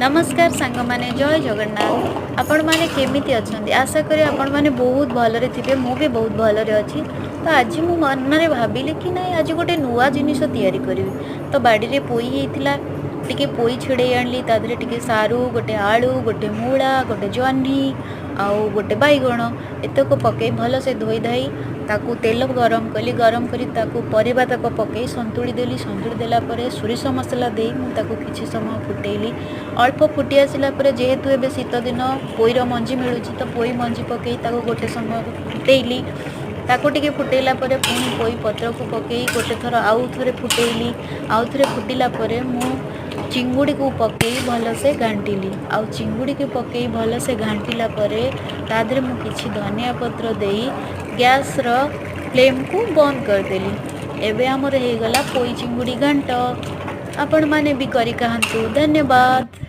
ନମସ୍କାର ସାଙ୍ଗମାନେ, ଜୟ ଜଗନ୍ନାଥ। ଆପଣମାନେ କେମିତି ଅଛନ୍ତି? ଆଶା କରେ ଆପଣମାନେ ବହୁତ ଭଲରେ ଥିବେ। ମୁଁ ବି ବହୁତ ଭଲରେ ଅଛି। ତ ଆଜି ମୁଁ ମନରେ ଭାବିଲି କି ନାଇଁ, ଆଜି ଗୋଟେ ନୂଆ ଜିନିଷ ତିଆରି କରିବି। ତ ବାଡ଼ିରେ ପୋଇ ହେଇଥିଲା, ଟିକେ ପୋଇ ଛିଡ଼େଇ ଆଣିଲି। ତା ଦେହରେ ଟିକେ ସାରୁ, ଗୋଟେ ଆଳୁ, ଗୋଟେ ମୂଳା, ଗୋଟେ ଜହ୍ନି ଆଉ ଗୋଟେ ବାଇଗଣ, ଏତକ ପକେଇ ଭଲସେ ଧୋଇ ଧାଇ ତାକୁ ତେଲ ଗରମ କଲି। ଗରମ କରି ତାକୁ ପରିବା ତକ ପକେଇ ସନ୍ତୁଳି ଦେଲି। ସନ୍ତୁଳି ଦେଲା ପରେ ସୋରିଷ ମସଲା ଦେଇ ମୁଁ ତାକୁ କିଛି ସମୟ ଫୁଟେଇଲି। ଅଳ୍ପ ଫୁଟି ଆସିଲା ପରେ, ଯେହେତୁ ଏବେ ଶୀତ ଦିନ, ପୋଇର ମଞ୍ଜି ମିଳୁଛି, ତ ପୋଇ ମଞ୍ଜି ପକେଇ ତାକୁ ଗୋଟେ ସମୟ ଫୁଟେଇଲି। ତାକୁ ଟିକେ ଫୁଟେଇଲା ପରେ ପୁଣି ପୋଇ ପତ୍ରକୁ ପକେଇ ଗୋଟେ ଥର ଆଉ ଥରେ ଫୁଟେଇଲି। ଆଉ ଥରେ ଫୁଟିଲା ପରେ ମୁଁ ଚିଙ୍ଗୁଡ଼ିକୁ ପକେଇ ଭଲସେ ଘାଣ୍ଟିଲି। ଆଉ ଚିଙ୍ଗୁଡ଼ିକୁ ପକେଇ ଭଲସେ ଘାଣ୍ଟିଲା ପରେ ତା ଦେହରେ ମୁଁ କିଛି ଧନିଆ ପତ୍ର ଦେଇ ଗ୍ୟାସ୍ର ଫ୍ଲେମ୍କୁ ବନ୍ଦ କରିଦେଲି। ଏବେ ଆମର ହେଇଗଲା ପୋଇ ଚିଙ୍ଗୁଡ଼ି ଘାଣ୍ଟ। ଆପଣମାନେ ବି କରି ଖାଆନ୍ତୁ। ଧନ୍ୟବାଦ।